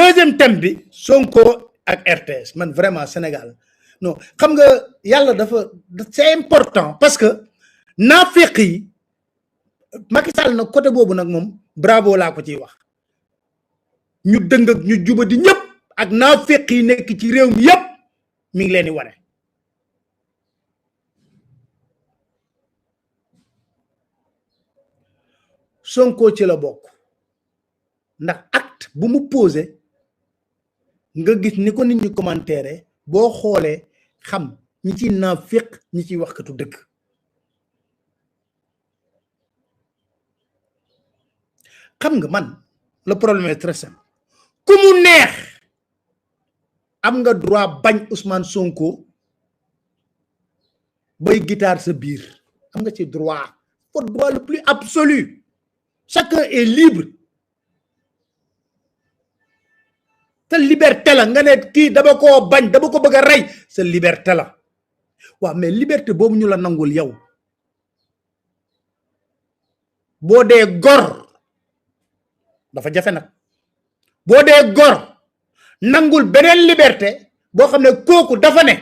deuxième thème bi Sonko ak RTS man vraiment Sénégal non xam nga yàlla dafa c'est important parce que naafeq yi Macky Sall nag côté boobu nag moom bravo laa ko ciy wax ñu dëng ak ñu jubadi ñëpp ak naafeq yi nekk ci réew mi yëpp mi ngi leen di wane. Sonko ci la bokk ndax acte bu mu posé nga gis ni ko nit ñi commentaire boo xoolee xam ñi ci naafeq ñi ciy waxkatu dëgg. xam nga man le problème est très simple ku mu neex am nga droit bañ Ousmane Sonko bay guitare sa biir am nga ci droit pour droit le plus absolu chacun est libre te liberté la nga ne kii dama koo bañ dama ko bëgg a rey sa liberté la waaw mais liberté boobu ñu la nangul yow boo dee gor dafa jafe nag boo dee gor nangul beneen liberté boo xam ne kooku dafa ne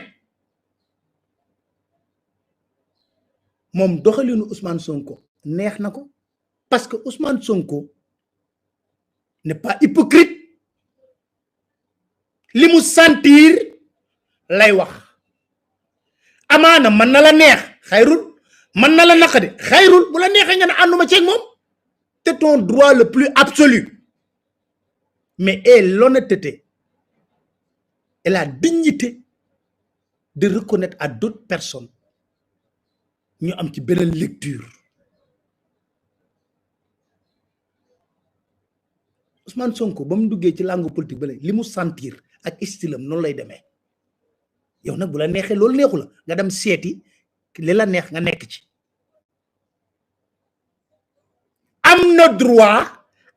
moom doxalinu Ousmane Sonko neex na ko parce que Ousmane Sonko n'est pas hypocrite li mu sentir lay wax amaana mën na la neex xayrul mën na la naqadi xayrul bu la neexee nga ne ànduma ceeg moom c'est ton droit le plus absolu mais et l'honnêteté et la dignité de reconnaître à d'autres personnes ñu am ci beneen lecture Ousmane Sonko ba mu duggee ci langue politique ba léegi li mu sentir ak stylam noonu lay demee yow nag bu la neexee loolu neexu la nga dem seeti li la neex nga nekk ci am na droit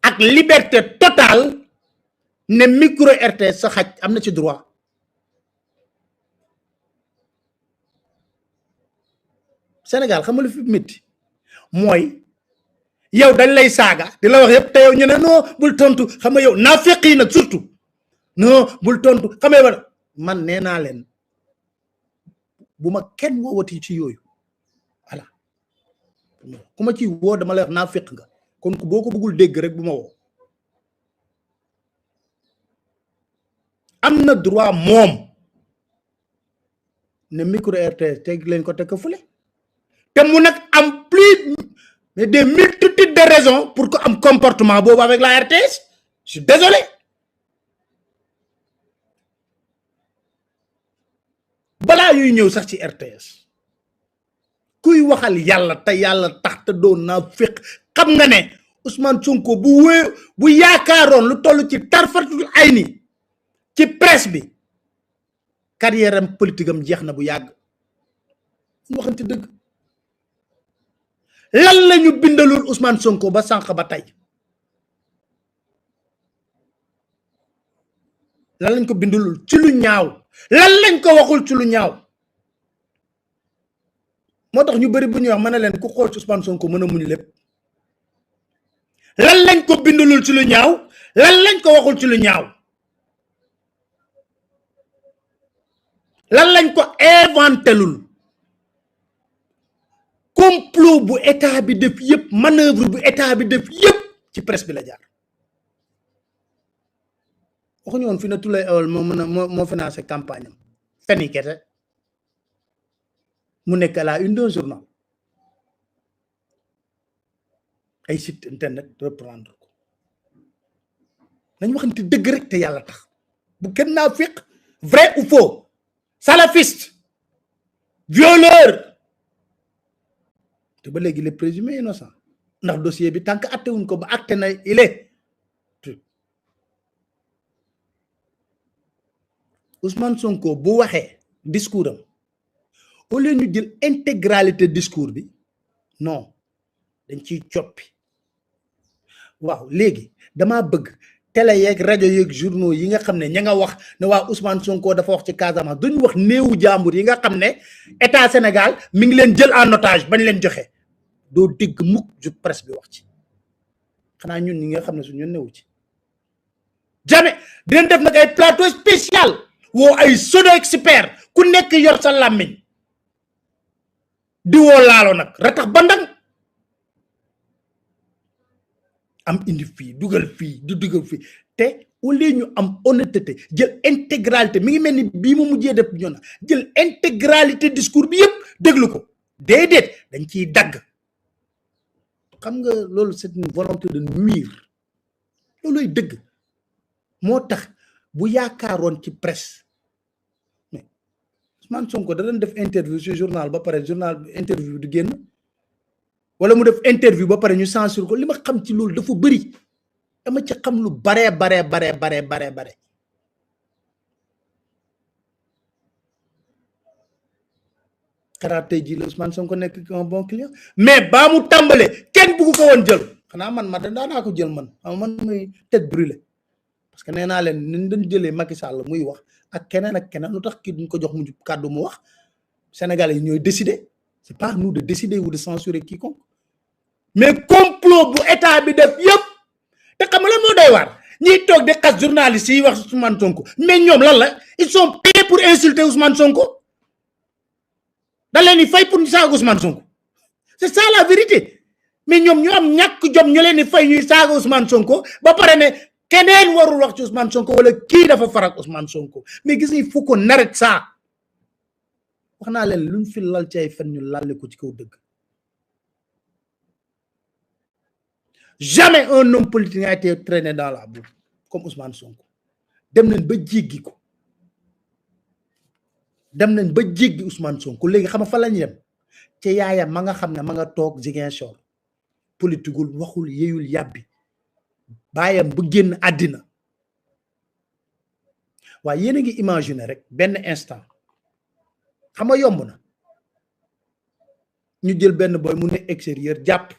ak liberté totale ne micro RTS sa xaj am na ci droit Sénégal xam nga lu fi métti mooy yow dañ lay saaga di la wax yëpp te yow ñu ne non bul tontu xam nga yow naafeq yi nag surtout non bul tontu xam nga man nee naa leen bu ma kenn woowati ci yooyu voilà ku ma ci woo dama lay wax naafeq nga kon boo ko bëggul dégg rek bu ma woo am na droit moom ne micro RTS teg leen ko teg ko fule te mu nag am plus mais des multitudes de raisons pour que am comportement boobu avec la RTS je suis désolé balaa yuy ñëw sax ci RTS kuy waxal yàlla te yàlla tax te doon naa féq xam nga ne Ousmane Sonko bu yaakaaroon lu toll ci tarfatul ay ni ci presse bi carrière am politique am jeex na bu yàgg ñu waxante dëgg lan la ñu bindalul Ousmane Sonko ba sànq ba tey lan lañ ko bindalul ci lu ñaaw lan lañ ko waxul ci lu ñaaw moo tax ñu bari bu ñuy wax mën na leen ku xool ci Ousmane Sonko mën a muñ lépp lan lañ ko bindalul ci lu ñaaw lan lañ ko waxul ci lu ñaaw lan lañ ko inventelul complot bu état bi def yëpp manœuvre bu état bi def yëpp ci presse bi la jaar waxuñu woon fi na Tulay Ewel moo financé campagne am feni kete mu nekk à la une d'un journal ay site internet reprendre ko nañ waxante dëgg rek te yàlla tax bu kenn naa fiq vrai ou faux salafiste violeur te ba léegi le présumé innocent ndax dossier bi tant que atte wuñ ko ba atte na il est Ousmane Sonko bu waxee discours am au lieu ñu jël intégralité discours bi non dañ ciy coppi waaw léegi damaa bëgg télé yeeg rajo yeeg journaux yi nga xam ne ña nga wax ne waa Ousmane Sonko dafa wax ci Casamance duñu wax néewu jàmbur yi nga xam ne état Sénégal mi ngi leen jël en otage bañ leen joxe doo dégg mukk ju presse bi wax ci xanaa ñun ñi nga xam ne su ñun newu ci jamais dinañ def nag ay plateau spécial woo ay pseudo expert ku nekk yor sa làmmiñ di woo laalo nag ratax bandang am indi fii dugal fii du dugal fii te au lieu ñu am honnêteté jël intégralité mi ngi mel ni bii mu mujjee def ñoo na jël intégralité discours bi yëpp déglu ko déedéet dañ ciy dagg xam nga loolu c'est une volonté de nuire looluy dëgg moo tax bu yaakaaroon ci presse mais Ousmane Sonko da doon def interview ci journal ba pare journal interview du génn wala mu def interview ba pare ñu censure ko li ma xam ci loolu dafa bëri dama ci xam lu bare xanaa tey jii la Ousmane Sonko nekk un bon client mais baa mu tàmbale kenn bugg ko woon jël xanaa man ma daanaa ko jël man muy tête brûlée parce que nee naa leen ni dañ jëlee Macky Sall muy wax ak keneen lu tax kii duñ ko jox mu kàddu mu wax Sénégalais yi ñooy décider c'est pas nous de décider ou de censurer quiconque mais complot bu état bi def yëpp te xam nga lan moo doy waar ñiy toog di xas journalistes yi wax Ousmane Sonko mais ñoom lan la ils sont payés pour insulter Ousmane Sonko da leen di fay pour ñu saaga Ousmane Sonko c'est ça la vérité mais ñoom ñu am ñàkk jom ñu leen di fay ñuy saaga Ousmane Sonko ba pare ne keneen warul wax ci Ousmane Sonko wala kii dafa farak Ousmane Sonko mais gis nga il faut qu'on arrête ça wax naa leen luñ fi lal ci ay fen ñu lalle ko ci kaw dëgg jamais un homme politique n'a été traîné dans la boue comme Ousmane Sonko dem nañ ba jéggi ko dem nañ ba jéggi Ousmane Sonko léegi xam nga fa lañ yem ci yaayam ma nga xam ne ma nga toog Ziguinchor politikul waxul yeyul yàbbi baayam bu génn àddina waaye yéen a ngi imaginer rek benn instant xam nga yomb na ñu jël benn boy mu ne extérieur jàpp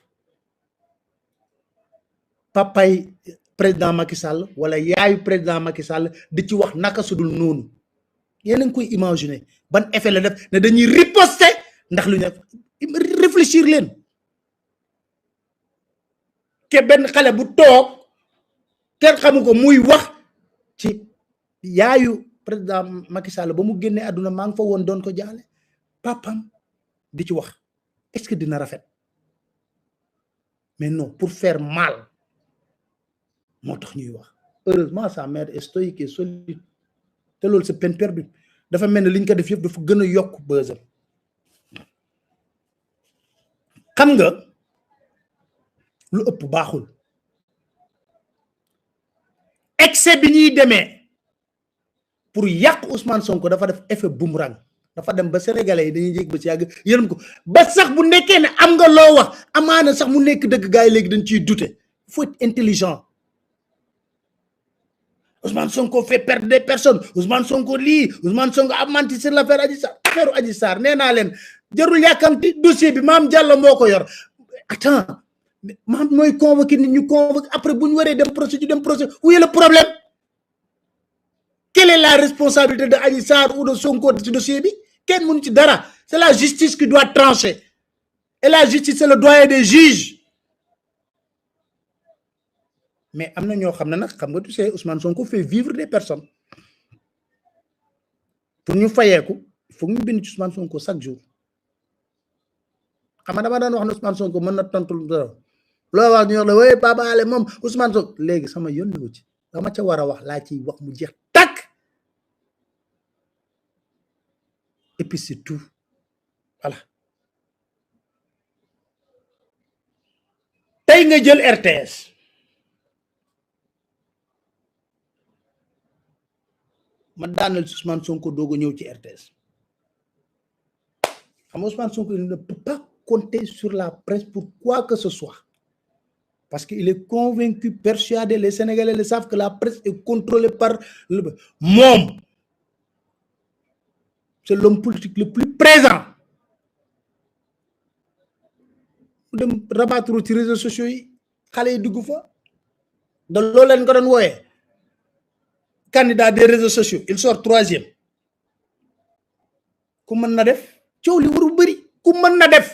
papay président Macky Sall wala yaayu président Macky Sall di ci wax naka sudul noonu yéen a ngi koy imaginer ban effet la def ne dañuy riposter ndax lu ñu réfléchir leen ke benn xale bu toog kenn xamu ko muy wax ci yaayu président Macky Sall ba mu génnee àdduna maa ngi fa woon doon ko jaale papam di ci wax est-ce que dina rafet mais non pour faire mal moo tax ñuy wax heureusement sa mère est stoïque et solide te loolu c'est peine perdue dafa mel ne li ñu ko def yëpp dafa gën a yokk bësam xam nga lu ëpp baaxul excès bi ñuy demee pour yàq Ousmane Sonko dafa def effet boomerang dafa dem ba sénégalais yi dañuy yëg ba ci yàgg yërëm ko ba sax bu nekkee ne am nga loo wax amaana sax mu nekk dëgg gars yi léegi dañ ciy douter il faut être intelligent Ousmane Sonko fait perdre des personnes Ousmane Sonko lii Ousmane Sonko a menti sur l'affaire Adji Sarr affaire Adji Sarr nee naa leen jarul yàkkamti dossier bi Mame Diallo moo ko yor attends maam mooy convoqué nit ñu convoqué après bu ñu waree dem procès où est le problème quelle est la responsabilité de Adji Sarr ou de Sonko ci dossier bi kenn mënu ci dara c'est la justice qui doit trancher et la justice c'est le doyen des juges mais am na ñoo xam ne nag xam nga tu sais Ousmane Sonko fait vivre des personnes pour ñu fayeeku il faut ñu bind ci Ousmane Sonko chaque jour xam nga dama daan wax ne Ousmane Sonko mën na tontu dara loo wax ñu wax la oui Papa Alé moom Ousmane Sonko léegi sama yónni wu ci dama ca war a wax laa ciy wax mu jeex takk et puis c'est tout voilà tey nga jël RTS ma daanal Ousmane Sonko doog a ñëw ci RTS xam nga Ousmane Sonko il ne peut pas compter sur la presse pour quoi que ce soit parce qu'il est convaincu, persuadé, les Sénégalais le savent que la presse est contrôlée par le moom c'est l'homme politique le plus présent mu dem rabattre ci réseaux sociaux yi xale yi dugg fa da loolu leen ko doon wooyee candidat des réseaux sociaux il sort 3e ku mën na def coow li waru bëri ku mën na def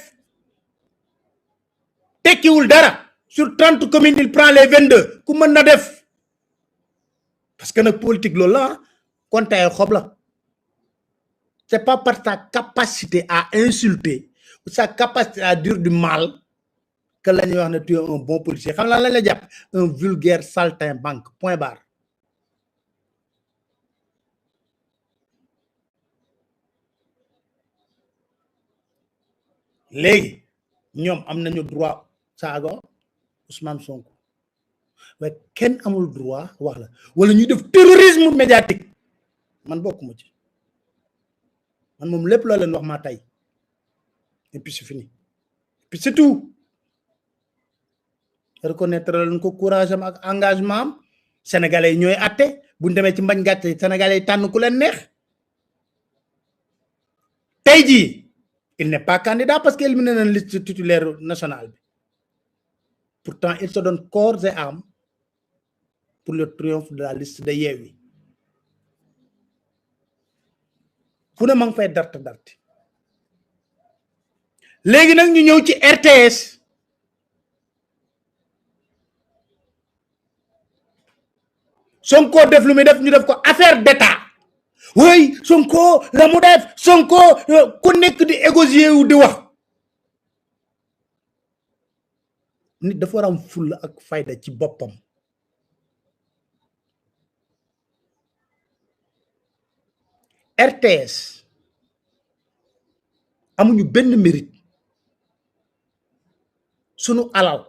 tekkiwul dara sur 30 communes il prend les 22 ku mën na def parce que nag politique loolu la compte ay xob la c'est pas par ta capacité à insulter ou sa capacité à dire du mal que la ñuy wax ne tu es un bon policier xam lan la la jàpp un vulgaire saltimbanque point barre. léegi ñoom am nañu droit saaga Ousmane Sonko mais kenn amul droit wax la wala ñuy def terrorisme médiatique man bokkuma ci man moom lépp loo leen wax maa tey et puis c'est fini et puis c'est tout reconnaître leen ko courage am ak engagement am sénégalais yi ñooy atte bu ñu demee ci mbañ gàcce sénégalais yi tànn ku leen neex tey jii il n'est pas candidat parce que éliminé na liste titulaire nationale bi pourtant il se donne corps et âme pour le triomphe de la liste de Yewwi fu ne ma ngi fay darte léegi nag ñu ñëw ci RTS Sonko def lu muy def ñu def ko affaire d'état oui Sonko la mu def Sonko ku nekk di négocier wu di wax nit dafa war am fulla ak fayda ci boppam RTS amuñu benn mérite sunu alal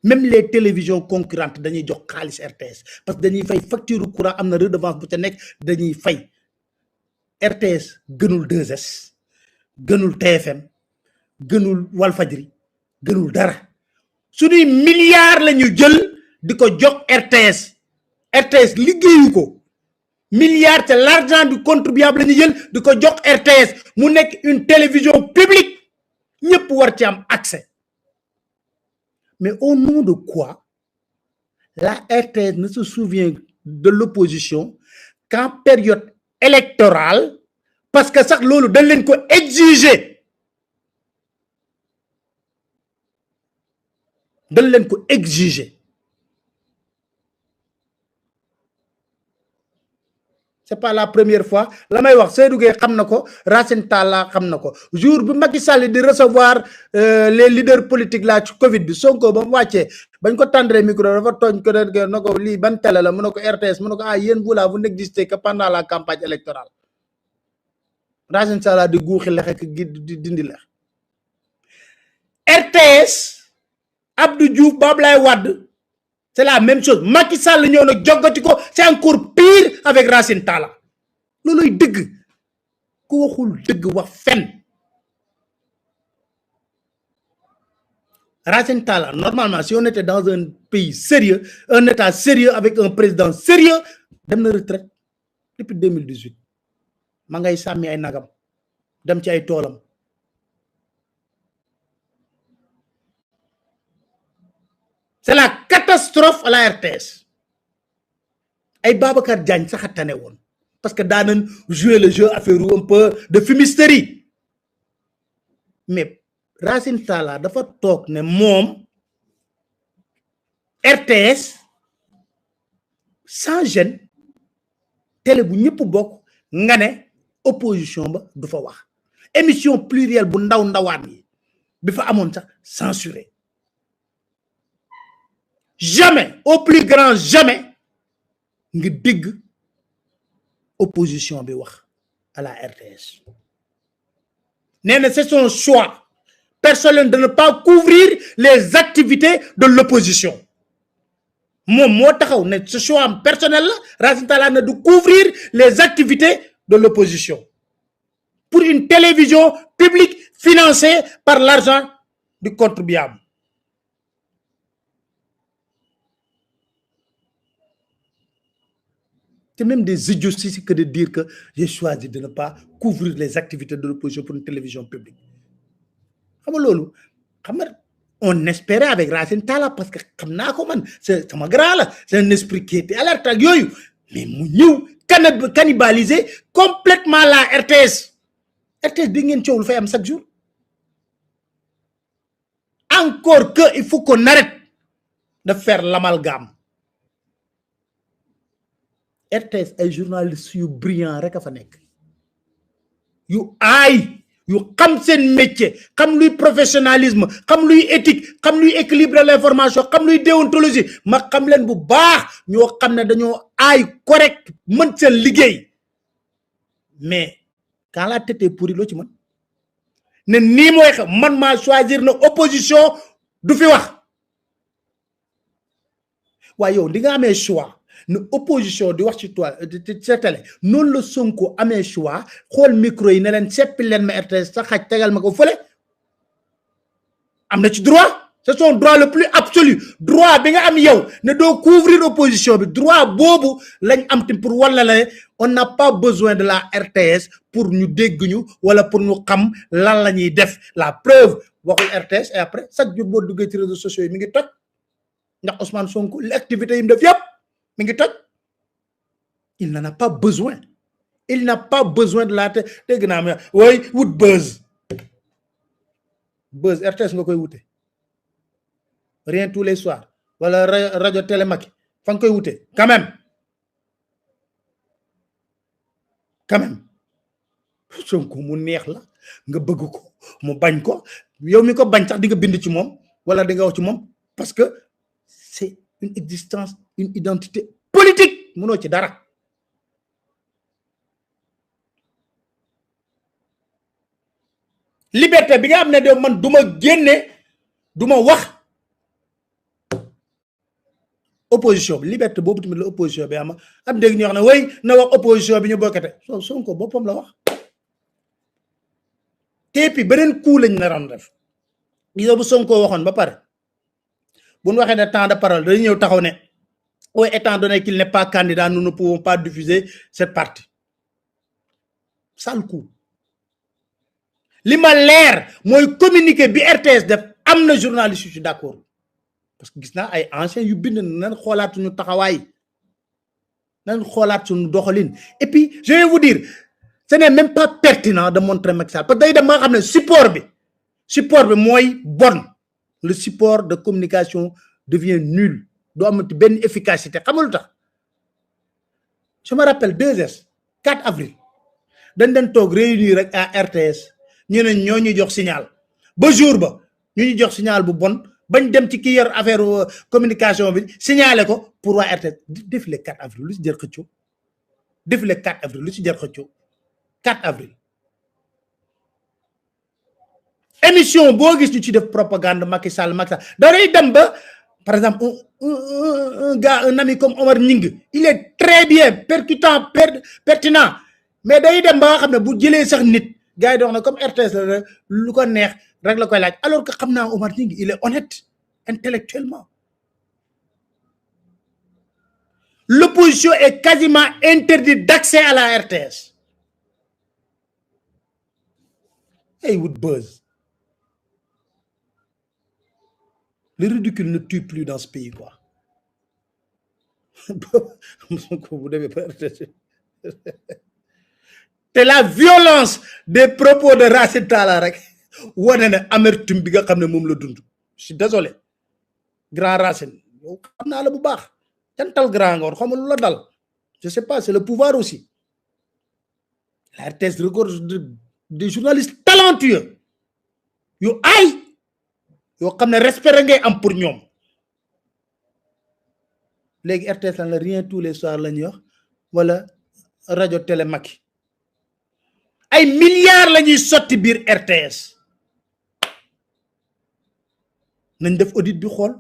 même les télévisions concurrentes dañuy jox xaalis RTS parce que dañuy fay facture courant am na redevance bu ca nekk dañuy fay RTS gënul 2S gënul TFM gënul Walfadjri gënul dara suñuy milliards la ñu jël di ko jox RTS liggéeyu ko milliards c'est l'argent du contribuable la ñu jël di ko jox RTS mu nekk une télévision publique ñëpp war ci am accès mais au nom de quoi la RTS ne se souvient de l'opposition qu'en période électorale parce que sax loolu dañ leen ko exiger c'est pas la première fois la may wax Seydou Gueye xam na ko Racine Talla xam na ko jour bi Macky Sall di recevoir les leaders politiques là ci Covid bi Sonko ba mu wàccee bañ ko tendre micro dafa tooñ ko de na ko lii ban télé la mu ne ko RTS mu ne ko yéen vous là vous n'existez que pendant la campagne électorale Racine Talla di guuxi lex ak di dindi lex RTS Abdou Diouf Abdoulaye Wade c'est la même chose Macky Sall ñëw na joggati ko c'est encore pire avec Racine Talla looluy dëgg ku waxul dëgg wax fen Racine Talla normalement si on était dans un pays sérieux un état sérieux avec un président sérieux dem na retraite depuis 2018 ma ngay sàmmi ay nagam dem ci ay toolam c'est la catastrophe à la RTS ay Babacar Diagne sax a tane woon parce que daanan jouer le jeu affaire un peu de fumisterie mais Racine Talla dafa toog ne moom RTS sans gêne télé bu ñëpp bokk nga ne opposition ba du fa wax émission plurielle bu ndawaan yi bi fa amoon sax censuré jamais au plus grand jamais nga dégg opposition bi wax à la RTS nee na c'est son choix personnel de ne pas couvrir les activités de l'opposition moom moo taxaw ne ce choix personnel la Racine Talla ne du couvrir les activités de l'opposition pour une télévision publique financée par l'argent du contribuable. C'est même des idioties que de dire que j'ai choisi de ne pas couvrir les activités de l'opposition pour une télévision publique. On espérait avec Racine Talla parce que c'est un grand, c'est un esprit qui était alerte, mais nous cannibaliser complètement la RTS. RTS fait chaque jour. Encore que il faut qu'on arrête de faire l'amalgame. RTS ay journalistes yu brillant rek a fa nekk yu aay yu xam seen métier xam luy professionnalisme xam luy éthique xam luy équilibre l'information xam luy déontologie ma xam leen bu baax ñoo xam ne dañoo aay correct mën seen liggéey mais quand la tête est pourrie loo ci mën ne nii mooy xam man maa choisir na opposition du fi wax waaye yow di nga amee choix ne opposition di wax ci toi ci télé noonu la Sonko amee choix xool micro yi ne leen seppi leen ma RTS sa xaj tegal ma ko fële am na ci droit c'est son droit le plus absolu droit bi nga am yow ne doo couvrir opposition bi droit boobu lañ am tim pour wala la on n'a pas besoin de la RTS pour ñu dégg ñu wala pour ñu xam lan la ñuy def la preuve waxul RTS et après chaque jour boo duggee ci réseaux sociaux yi mi ngi toj ndax Ousmane Sonko l'activité yi mu def yëpp mi ngi toj il n'en a pas besoin il n'a pas besoin de la dégg naa ma wooy wut buzz RTS nga koy wute rien tous les soirs wala rajo télé Macky fa nga koy wute quand même Sonko mu neex la nga bëgg ko mu bañ ko yow mi ko bañ sax di nga bind ci moom wala di nga wax ci moom parce que c'est une existence une identité politique mënoo ci dara liberté bi nga am ne de man duma génne duma wax opposition bi liberté boobu tamit la opposition bi am dégg ñu wax ne way na wax opposition bi ñu bokkate Sonko boppam la wax teepi beneen coup lañ naroon def gisoo bu Sonko waxoon ba pare bu ñu waxee ne temps de parole dañu ñëw taxaw ne oui étant donné qu'il n'est pas candidat nous ne pouvons pas diffuser cette partie sale coup li ma leer mooy communiqué bi RTS def am na journaliste yu ci d'accord parce que gis naa ay anciens yu bind nañ xoolaat suñu taxawaay nañ xoolaat suñu doxalin et puis je vais vous dire ce n'est même pas pertinent de montrer Macky Sall parce que day dem ba nga xam ne support bi mooy bon le support de communication devient nul doo amati benn efficacité xam nga lu tax je me rappelle 2S 4 avril dañ leen toog réunir rek à RTS ñu ne ñoo ñu jox signal ba jour ba ñu jox signal bu bon bañ dem ci ki yor affaire communication bi signalé ko pour waa RTS défilé 4 avril lu ci jar xëccoo défilé 4 avril lu ci jar xëccoo 4 avril émission boo gis ñu ci def propagande Macky Sall da day dem ba par exemple un gars un ami comme Omar Nying il est très bien percutant pertinent mais day dem ba nga xam ne bu jëlee sax nit gars yi dox na comme RTS la lu ko neex rek la koy laaj alors que xam naa Omar Nying il est honnête intellectuellement l'opposition est quasiment interdite d'accès à la RTS ay wut buzz le ridicule ne tue plus dans ce pays quoi vous devez pas te la violence des propos de Racine Talla rek wane na amertume bi nga xam ne moom la dund je suis désolé grand Racine yow xam naa la bu baax jantal grand nga woon xam nga lu la dal je sais pas c'est le pouvoir aussi la RTS regorge des journalistes talentueux yu ay yoo xam ne respect ngay am pour ñoom léegi RTS lan la rien tous les soirs la ñuy wax wala rajo télé Macky ay milliards la ñuy sotti biir RTS nañ def audit bi xool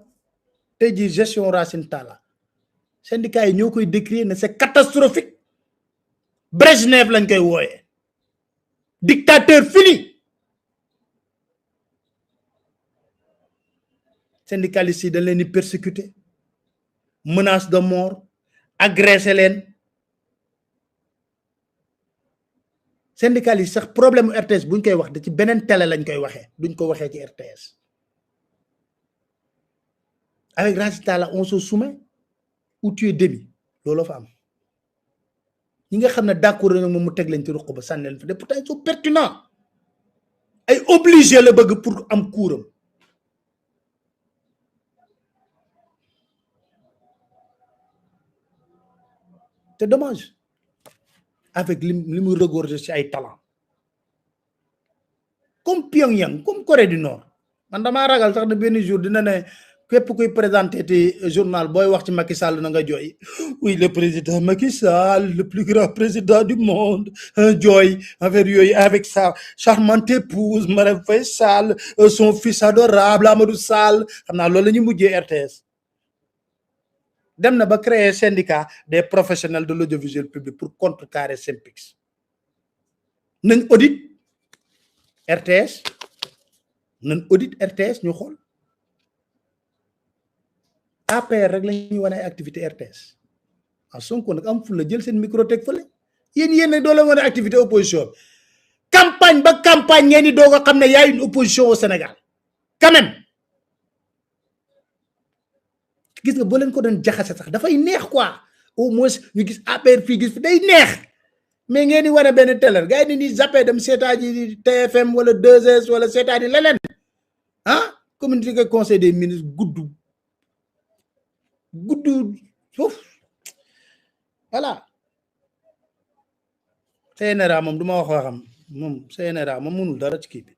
tey ji gestion Racine Talla syndicat yi ñoo koy décrire ne c'est catastrophique Brejnev lañ koy wooyee dictateur fini syndicalistes yi dañ leen di persécuter menace de mort agressé leen syndicalistes sax problème RTS buñ koy wax da ci beneen télé lañ koy waxee duñ ko waxee ci RTS avec Racine Talla on se soumet ou tu es démis looloo fa am ñi nga xam ne d'accord nag moom mu teg leen ci ruq ba sànni leen fa de pourtant ils sont pertinents ay obligé la bëgg pour am kuuram c'est dommage avec li mu regorger ci ay talent comme Pyongyang comme Corée du Nord man dama ragal sax ne benn jour dina ne képp kuy présenter te journal boy wax ci Macky Sall na nga joy oui le président Macky Sall le plus grand président du monde joy envers yoy avec sa charmante épouse Marème Faye Sall son fils adorable Amadou Sall xamna loolu lañu mujjé RTS dem na ba créer syndicat des professionnels de l'audiovisuel public pour contrecarrer Synpics nañ audit RTS nañ audit RTS ñu xol APR rek lañuy wone activité RTS a Sonko nak am fu la jël sen micro tek fele yeen do la wone activité opposition campagne ba campagne ngeen di doga xamne yaay une opposition au Sénégal quand même gis nga bo len ko don jaxase sax da fay neex quoi au moins ñu gis APR fi gis day neex mais ngeen di wone ben télé gaay ni zappé dem sétadi TFM wala 2S wala sétadi lenen hein communiqué conseil des ministres goudou sauf voilà CNRA mom duma wax waxam mom CNRA mom mënul dara ci kii bi